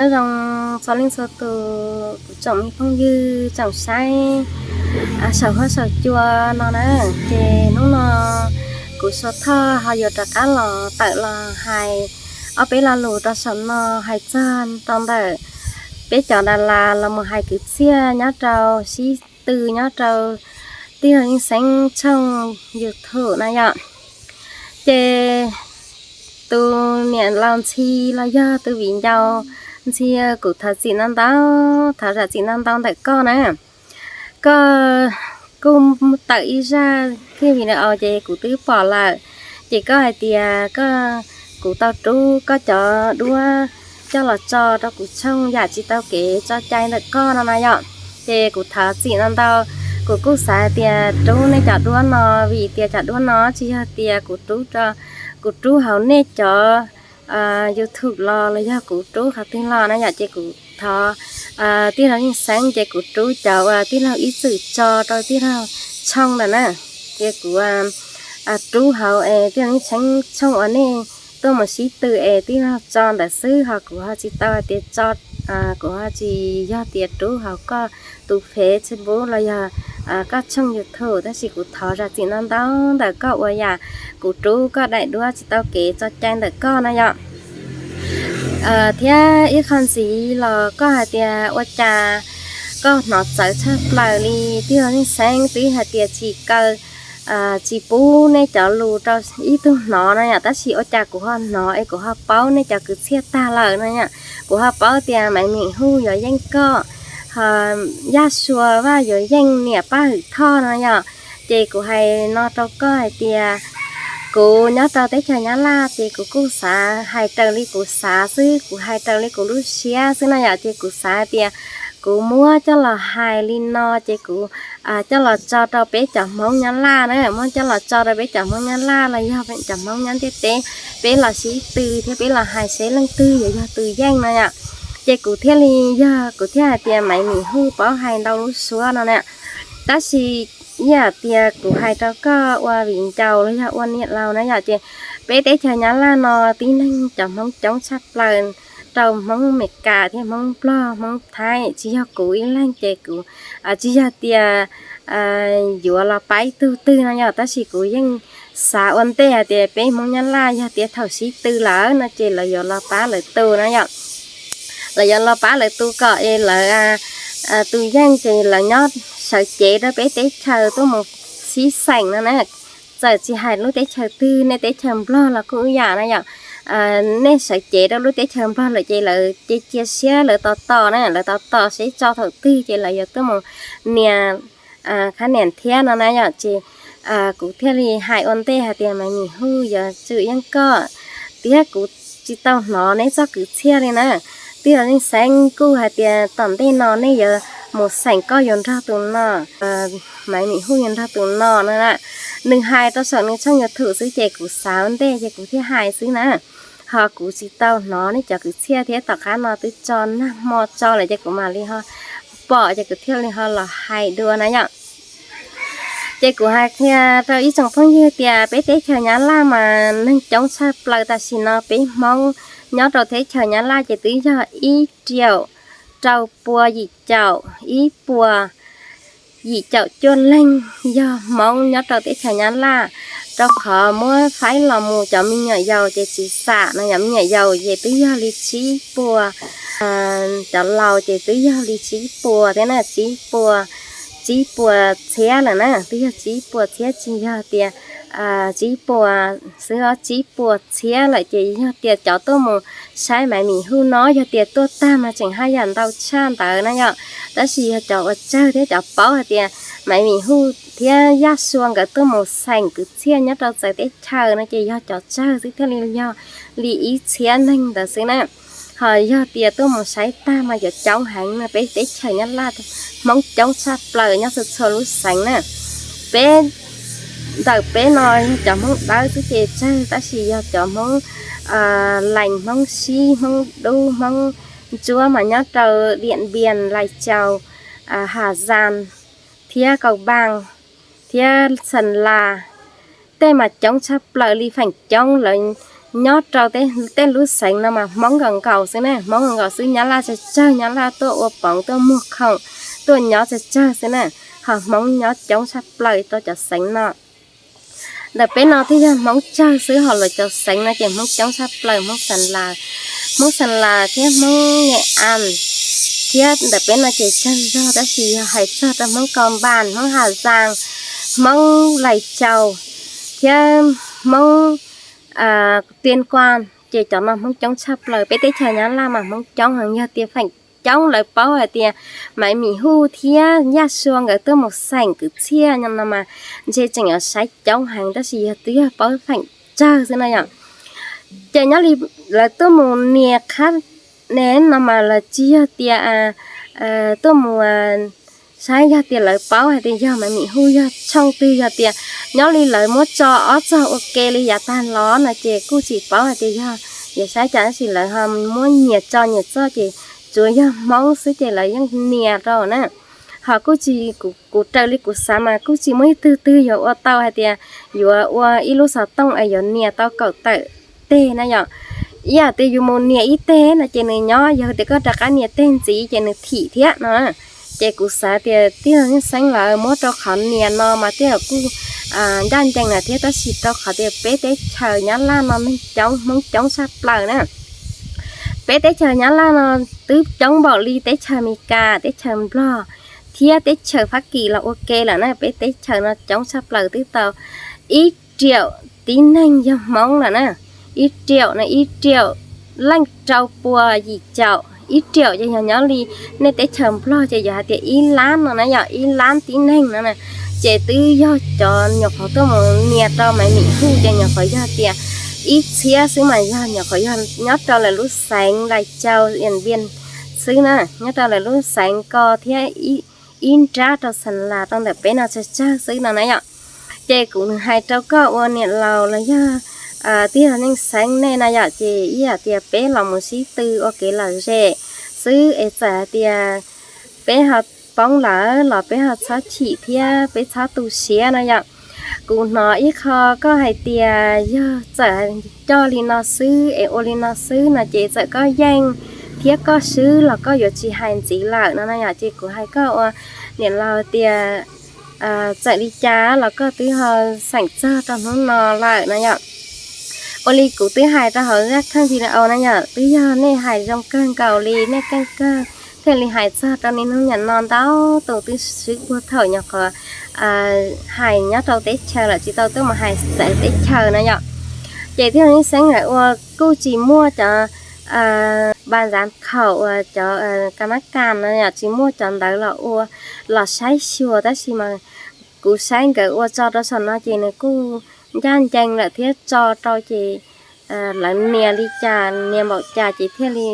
Nyob zoo txhua leej txhua tus, kuv tsoom me phooj ywg tsoom saib saum huab saum cua no na, ces hnub no kuv Sua Thoj ho yuav rov qab los tawm los hais ob peb lo lus rau saum no, hais txog rau ntawm peb cov Das Las los mus hais kwv txhiaj nyob rau sib tw nyob rau tij laug Yeej Xeeb tshooj YouTube na yom. Ces tus niam laus Ntxhi los yog tus viv ncaus Ntxhi, kuv thov txim ntau ntau, thov zam txim ntau ntau ntawm koj na. Koj kuj tawm ib zaj kiag video ces kuv twb pom lawm, ces koj hais tias koj, kuv tau rub koj cov duab coj los tso rau kuv tshooj yam tsis tau kev tso cai ntawm koj no na yom. Ces kuv thov txim ntau ntau, kuv kuj xav hais tias rub nej cov duab no, vim tias cov duab no tsis yog tias kuv rub, kuv rub hauv nej cov YouTube los los yog kuv rub qhov twg los na yom, ces kuv thov tij laug Yeej Xeeb ces kuv rub cov uas tij laug ib txwm tso rau tij laug tshooj ntawm na, ces kuv rub hauv es tij laug Yeej Xeeb tshooj uas nej tuaj mus sib tw es tij laug tso ntawd xwb, ho kuv ho tsis tau hais tias tso, kuv ho tsis yog tias rub hauv koj tus Facebook los yog koj tshooj YouTube, tab sis kuv thov zam txim ntau ntau ntawm koj uas yam kuv rub koj daim duab tsis tau kev tso cai ntawm koj na yom. Thiab ib qho ntxiv los koj hais tias ua cas koj hnov txawv tshaj plaws li, tij laug Yeej Xeeb twb hais tias tsis kaw, tsis pub nej cov lus rau ib tug hnov no yom, tab sis ua cas kuv ho hnov es kuv ho paub nej cov kwv txhiaj tag lawm no yom. Kuv ho paub tias Maiv Meem Huj yuav yeej koj, ho Yaj Sua Vaj yuav yeej niam Paj Hwm Thoj no yom. Ces kuv hais no rau koj hais tias kuv nyob rau teb chaws Nyab Laj ces kuv kuj xav hais raws li kuv xav xwb, kuv hais raws li kuv lub siab xwb no yom. Ces kuv xav hais tias kuv muab coj los hais li no ces kuv coj los tso rau peb cov Hmoob Nyab Laj na, muab coj los tso rau peb cov Hmoob Nyab Laj los yog cov Hmoob nyob ntiaj teb, peb los sib tw thiab peb los hais seb leej twg yuav yog tus yeej no yom. Ces kuv thiaj li yog kuv thiaj hais tias Maiv Meem Huj paub hais ntau lub suab no na. Tab sis yam tias kuv hais rau koj ua viv ncaus los yog ua niam laus na yom, ces peb teb chaws Nyab Laj no tib neeg cov Hmoob coob tshaj plaws, rau Hmoob Meskas thiab Hmoob Nplog Hmoob Thaib, tsis yog kuv ib leeg ces kuv tsis yog tias yuav los pab ib tug twg no yom, tab sis kuv yeej xav ua ntej hais tias peb Hmoob Nyab Laj yog tias thaum sib tw lawm no ces lawv yuav los pab lawv tus na yom. Lawv yuav los pab lawv tus kom es lawv tus yeej ces lawv nyob sawv cev rau peb teb chaws tuaj mus sib xeem no na. Txawm tsis hais lub teb chaws twg, nej teb chaws Nplog los kuj ib yam na yom. Nej sawv cev rau lub teb chaws Nplog lawm ces lawv cia cia siab lawv tos tos na, lawv tos tos seb tso thaum twg ces lawv yuav tuaj mus nias khab niam thiab no na yom. Ces kuv thiaj li hais ua ntej hais tias Maiv Meem Huj yuav tswm yeej koj, thiab kuv tsis tau hnov neb txoj kwv txhiaj li na. Tij laug Yeej Xeeb kuj hais tias tom ntej no nej yuav mus xeem koj yuav nrog tus no, Maiv Meem Huj yuav nrog tus no no na. Nws hais rau saum nws tshooj YouTube xwb ces kuv xav ua ntej ces kuv thiaj hais xwb na. Ho kuv tsis tau hnov nej cov kwv txhiaj thiab tom qab no twb tso nag hmo tso lawm ces kuv mam li ho pom ces kuv thiaj li ho los hais dua na yom. Ces kuv hais qhia rau ib tsoom phooj ywg tias peb teb chaws Nyab Laj mas neeg coob tshaj plaws, tam sim no peb Hmoob nyob rau teb chaws Nyab Laj ces twb yog ib riaum rau pua yim caum, ib puas yim caum cuaj leeg yog Hmoob nyob rau teb chaws Nyab Laj, rau qhov muab faib los mus cov me nyuam yaus ces tsis xam no, yog me nyuam yaus ces twb yog li tsib puas, cov laus ces twb yog li tsib puas thiab na, tsib puas, tsib puas txhiab lawm na, twb yog tsib puas txhiab tsis yog tias tsib puas xwb os, tsib puas txhiab lawm ces yog tias cov tuaj mus saib Maiv Meem Huj no yog tias tuaj tag mas tseem haj yam ntau tshaj ntawd na yom. Tab sis yog cov uas tsawg thiab cov paub hais tias Maiv Meem Huj thiab Yaj Sua nkawd tuaj mus xeem kwv txhiaj nyob rau txawv teb chaws no ces yog cov tsawg xwb thiaj li yog li ib txhiab neeg ntawd xwb na. Ho yog tias tuaj mus saib tag mas yuav coob heev no, peb teb chaws Nyab Laj Hmoob coob tshaj plaws nyob txhua txhua lub xeev na. Peb ntawm peb no yog cov Hmoob Dawb xwb ces tsawg, tab sis yog cov Hmoob Lees, Hmoob Sib, Hmoob Dub, Hmoob Ntsuab mas nyob rau Diam Npias, Lais Caus, Has Zas thiab Kaus Npaas thiab Xas Las, tej mas coob tshaj plaws li, feem coob lawv Nyob rau tej lub xeev no mas Hmoob nkaus nkaus xwb na, Hmoob nkaus nkaus xwb, Nyab Laj tsawg tsawg, Nyab Laj tuaj ua poov tuaj muag khoom tuaj nyob tsawg tsawg xwb na, ho Hmoob nyob coob tshaj plaws rau cov xeev no. Ntawm peb no twb yog Hmoob tsawg xwb, ho luag cov xeev no ces Hmoob coob tshaj plaws, Hmoob Xas Las, Hmoob Xas Las thiab Hmoob Nyem As thiab ntawm peb no ces tsawg zog, tab sis yog hais txog rau Hmoob Kos Npas, Hmoob Has Zaas, Hmoob Lais Caus thiab Hmoob Tias Kuas, ces cov no Hmoob coob tshaj plaws. Peb teb chaws Nyab Laj mas Hmoob coob heev, yog tias feem coob lawv paub hais tias Maiv Mim Huj thiab Yaj Sua nkawd tuaj mus xeem kwv txhiaj no mas ntshe tseem yuav saib coob heev, tab sis yog twb yog paub feem tsawg xwb na yom. Ces nyob li lawv tuaj mus nias qhab ne no mas lawv tsis yog tias tuaj mus saib yog tias lawv paub hais tias yog Maiv Mim Huj yog tshooj twg, yog tias nyob li lawv muab tso ob txog ua ke li yav tag los no ces kuj tsis paub hais tias yog, yog saib cas, tab sis lawv ho muab nyias tso nyias txoj ces tsuas yog Hmoob xwb ces lawv yeej nias rau na. Ho kuj tsis, kuv raws li kuv xav mas kuj tsis muaj ib tug twg yuav ua tau hais tias yuav ua ib lub xov tooj es yuav nias tau kaum tawm teg na yom. Ib yam tias yus mus nias ib teg no ces nws nyob, yog tias koj rov qab nias teg ntxiv ces nws thim thiab no. Ces kuv xav tias tij laug Neej Xeeb lawv muab rau qhov nias no mas tij laug kuj ncaj ncees lawm thiab, tab sis rau qhov tias peb teb chaws Nyab Laj no neeg coob, Hmoob coob tshaj plaws na. Peb teb chaws Nyab Laj no twb coob npaum li teb chaws Amelikas, teb chaws Nplog thiab teb chaws Fab Kis los ua ke lawm na, peb teb chaws no coob tshaj plaws twb tau ib riaum tib neeg yog Hmoob lawm na, ib riaum no ib riaum leej rau pua yim caum, ib riaum ces yog nyob li nej teb chaws Nplog ces yuav hais tias ib lab no na yom, ib lab tib neeg no na. Ces twb yog cov nyuam qhuav tuaj mus nias rau Maiv Mim Huj ces nyuam qhuav yog tias ib txhiab xwb mas yog nyuam qhuav yog nyob rau lawv lub xeev Lais Caus, Ias Npias xwb na, nyob rau lawv lub xeev ko thiab ib nrab rau Xas Las rau ntawm peb no tsawg tsawg xwb no na yom. Ces kuv hais rau koj ua niam laus los yog tij laug Neej Xeeb nej na yom, ces ib yam tias peb los mus sib tw ua kev lom zem xwb es txawm hais tias peb ho poob lawm los peb ho txhob chim thiab peb txhob tu siab no yom. Kuv hnov ib qho koj hais tias yog txawm coj li no xwb es ua li no xwb no ces txawm koj yeej thiab koj swb los koj yuav tsis hais ntxiv lawm no na yom. Ces kuv hais koj ua niam laus tias txawm li cas los koj twb ho xeem txog rau hnub no lawm no yom. Ua li kuv twb hais rau hauv zaj kheej video na yom, twb yog nej hais zoo kawg nkaus li, nej keej kawg thiaj li hais txog rau niaj hnub niam no ntau tus twb swb puag thaum nyuam qhuav hais nyob rau teb chaws lawm tsis tau tuaj mus hais txawv teb chaws na yom. Ces tij laug Neej Xeeb lawv ua kuj tsis muaj cov npas ntxav khaum uas cov kas nab kas no yom, tsis muaj cov ntawd los ua los saib xyuas, tab sis mas kuv saib nkawd ua tso rau saum no ces nws kuj ncaj ncees lawm thiab tso rau ces lawv nias li cas nias npaum cas ces thiaj li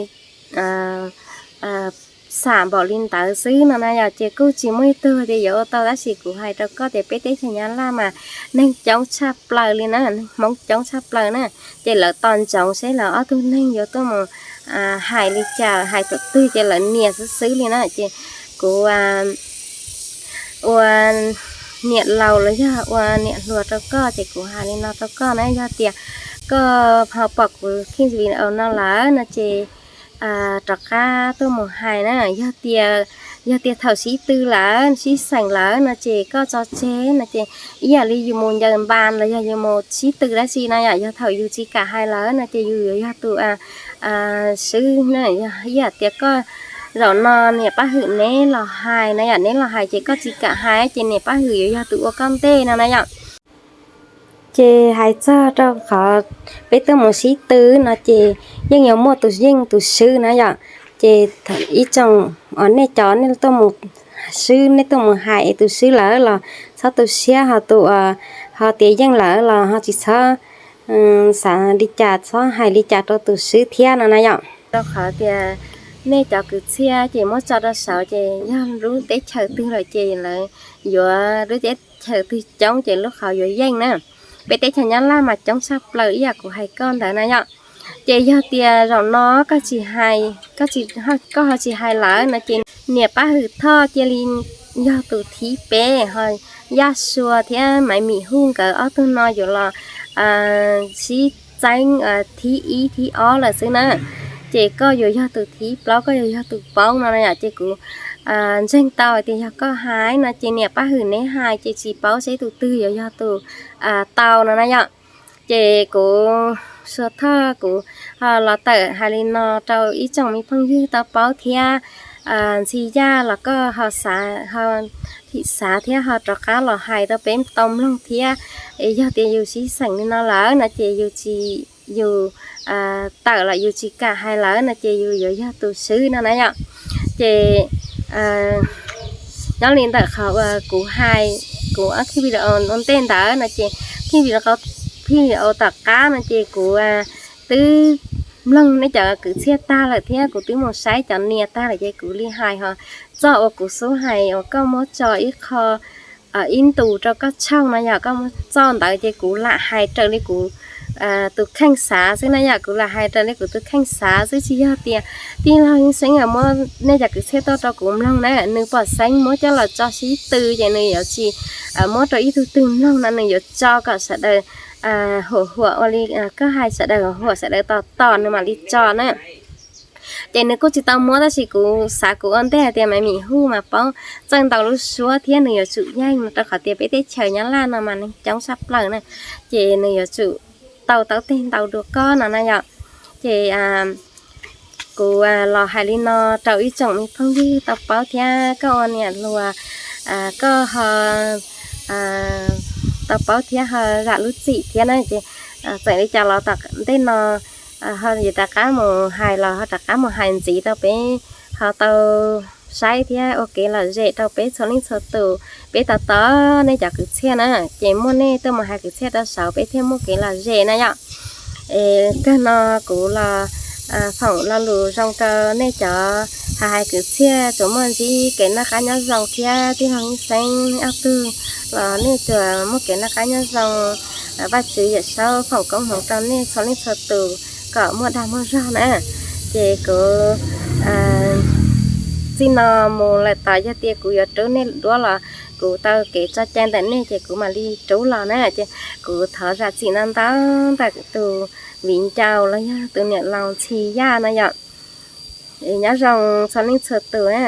xam npaum li ntawd xwb no na yom. Ces kuj tsis muaj ib tug tias yuav ua tau, tab sis kuv hais rau koj tias peb teb chaws Nyab Laj mas neeg coob tshaj plaws li na, neeg Hmoob coob tshaj plaws na. Ces lawv tos ntsoov seb lawv ob tug neeg yuav tuaj mus hais li cas, hais thaum twg ces lawv nias xwb xwb li na. Ces kuv ua niam laus los yog ua niam hluas rau koj ces kuv hais li no rau koj na, yog tias koj ho pom kuv kheej video no lawm no ces rov qab tuaj mus hais na. Yog tias, yog tias thaum sib tw lawm sib xeem lawm no ces koj tso tseg no ces ib yam li yus mus ncaws npas los yog yus mus sib tw dab tsi no yom, yog thaum yus tsis kam hais lawm no ces yus yuav yog tus swb na. Ib yam tias koj zaum no niam pab hwm neb los hais na yom, neb los hais ces koj tsis kam hais ces niam pab hwm yuav yog tus ua koj ntej no na yom. Ces hais txog rau qhov peb tuaj mus sib tw no ces yeej yuav muaj tus yeej tus swb na yom. Ces ib tsoom uas nej cov nej tuaj mus swb, nej tuaj mus hais es tus swb lawm los txhob tu siab, ho tus uas ho tias yeej lawm los ho tsis txhob xav li cas, txhob hais li cas rau tus swb thiab no na yom. Rau qhov tias nej cov kwv txhiaj ces muab tso rau saud ces yog lub teb chaws twg lawm ces lawv yuav lub teb chaws twg coob ces lub qhov yuav yeej na. Peb teb chaws Nyab Laj mas coob tshaj plaws ib yam kuv hais koj ntawd na yom. Ces yog tias zaum no koj tsis hais, koj tsis, koj ho tsis hais lawm no ces niam pab hwm Thoj cia li yog tus thib peb, ho Yaj Sua thiab Maiv Mim Huj nkawd ob tug no yuav los sib txeeb thib ib thib ob lawm xwb na. Ces koj yuav yog tus thib plaub, koj yuav yog tus paub no na yom. Ces kuv ntseeg tau tias yog koj hais no ces niam pab hwm neb hais ces tsis paub seb tus twg yuav yog tus tau no na yom. Ces kuv Sua Thoj kuv ho los tawm hais li no rau ib tsoom me phooj ywg tau paub thiab. Ntxhi Yaj los koj ho xav, ho thim xav thiab ho rov qab los hais rau peb tau mloog thiab. Es yog tias yus sib xeem li no lawm no ces yus tsis, yus tawm los yus tsis kam hais lawm no ces yus yuav yog tus swb no na yom. Ces nyob li ntawm qhov uas kuv hais, kuv ob thij video ua ntej ntawd no ces thij video, thij video tom qab no ces kuv twb mloog nej cov kwv txhiaj tag lawm thiab kuv twb mus saib cov nias tag lawm ces kuv li hais ho txoj uas kuv xub hais uas koj muab tso ib qho ib ntus rau koj tshooj no yom, koj muab txoj ntawd ces kuv lam hais raws li kuv tus kheej xav xwb na yom, kuv lam hais raws li kuv tus kheej xav xwb tsis yog tias tij laug Yeej Xeeb muab nej cov kwv txhiaj tuaj rau kuv mloog na, nws pom xeeb muab coj los tso sib tw ces nws yuav tsis muab rau ib tug twg mloog no, nws yuav tso kom sawv daws huam huam ua li koj hais, sawv daws huam huam sawv daws tos tos nws mam li tso na. Ces nws kuj tsis tau muab tab sis kuv xav kuv ua ntej hais tias Maiv Mim Hu mas paub txawj ntau lub suab thiab nws yuav tsum yeej no rau qhov tias peb teb chaws Nyab Laj no mas neeg coob tshaj plaws na, ces nws yuav tsum tau tau teg ntau dua koj no na yom. Ces kuv los hais li no rau ib tsoom me phooj ywg tau paub thiab koj ua niam hluas, koj ho tau paub thiab ho zam lub txim thiab na. Ces txawm li cas los tom ntej no ho yuav rov qab mus hais los ho rov qab mus hais ntxiv rau peb ho tau saib thiab ua kev lom zem rau peb txhua leej txhua tus, peb tos tos nej cov kwv txhiaj na. Ces muaj nej tuaj mus hais kwv txhiaj rau saud peb thiaj muaj kev lom zem na yom. Es kawg no kuv los foom lo lus zoo rau nej cov hais hais kwv txhiaj tsuas muaj ntsib kev noj qab nyob zoo thiab tij laug Yeej Xeeb ob tug los nej tsuas muaj kev noj qab nyob zoo. Vajtswv Yawm Saub foom koob hmoov rau nej txhua leej txhua tus kom muaj dag muaj zog na. Ces kuv txij no mus lawm tod yog tias kuv yuav rub nej duab los kuv tau kev tso cai ntawm nej ces kuv mam li rub los na. Ces kuv thov zam txim ntau ntau ntawm tus viv ncaus los yog tus niam laus Ntxhi Yaj no yom. Nyob zoo txhua leej txhua tus na.